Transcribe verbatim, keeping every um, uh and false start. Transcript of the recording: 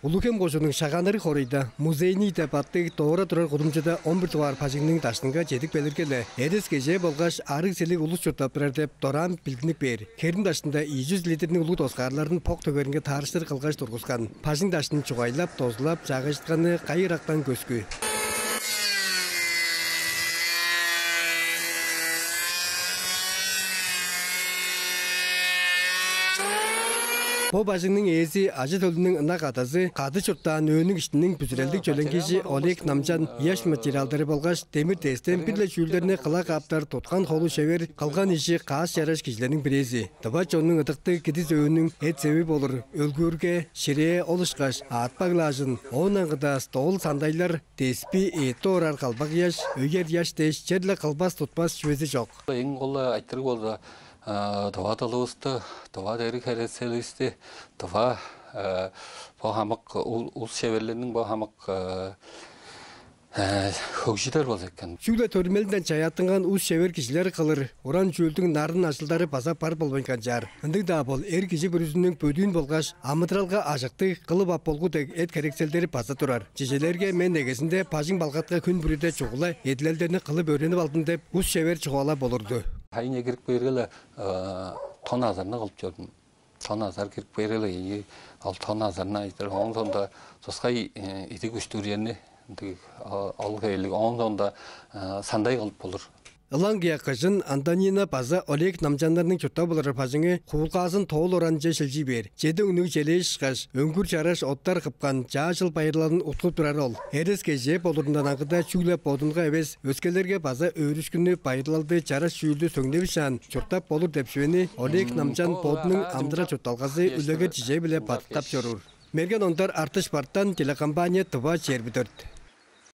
Улуг-Хем кожууннуң Шагаан-Арыг хоорайда «Музейный» деп аттыг доора турар кудумчуда он бир дугаар бажыңның даштынга чедип келирге-ле, эрес-кежээ болгаш арыг-силиг улус чурттап турар деп дораан билдинип кээр. Херим даштында ийи чүс литрниң улуг доскаарларын бок төгеринге таарыштыр кылгаш тургускан. Бажың даштын чугайлап, дозулап, чаагайжытканы кайы ырактан көскү. Бо бажыңның ээзи, ажы-төлүнүң ынак адазы, кады чурттаан өөнүң иштиниң бүзүрелдиг чөленгижи Олег Намчан ыяш материалдары болгаш демир-дестен бир-ле чүүлдерни кыла кааптар туткан холу шевер, кылган ижи каас-чараш кижилерниң бирээзи. Тыва чоннуң ыдыктыг кидис өөнүң эт-севи болур өлгүүрге, ширээ, ол ышкаш аът баглаажын, оон аңгыда стол, сандайлар, деспи, эътти орар калбак-ыяш, өйер-ыяш дээш черле кылбас-тутпас чүвези чок. Эң кол айтырыг болза, тыва дылывысты, тыва дериг-херекселивисти, тыва бо хамык ус-шеверлерниң бо хамык хөгжүдер болза экен. Чүгле төрүмелинден чаяаттынган ус-шевер кижилер кылыр уран чүүлдүң нарын ажылдары база бар болбайн канчаар. Ындыг-даа бол, эр кижи бүрүзүнүң бөдүүн болгаш амыдыралга ажыктыг, кылып ап болгу дег эт-херекселдери база турар. Чижелээрге, мен эгезинде бажың-балгатка хүн бүрүде чугула эдилелдерни кылып өөренип алдым деп, ус-шевер чугаалап олурду. Хайне кирип кээрге-ле, тон азарны кылып чордум. Тон азар кирип кээрге-ле, ийи, ол тон азарны айтыр. Ооң соонда тускай идиг-үштүг үжени, ындыг ол хевирлиг. Ооң соонда сандай кылып болур. Ылаңгыя кыжын Антонина база Олег Намчаннарның чурттап олурар бажыңы Куулгаазын тоол оранче шилчий бээр. Чеди өңнүг челээш ышкаш, өңгүр-чараш оттар кыпкан чаа чыл байырлалын уткуп турар ол. Эрес-кежээ болурундан аңгыда чүгле бодунга эвес, өскелерге база өөрүшкүннү, байырлалды, чараш чүүлдү сөңневишаан чурттап болур деп чүвени Олег Намчан бодунуң амыдырал-чуртталгазы үлегер-чижээ-биле бадыткап чоруур. Мерген Ондар, Артыш Бартан, телекомпания «Тыва чээрби дөрт».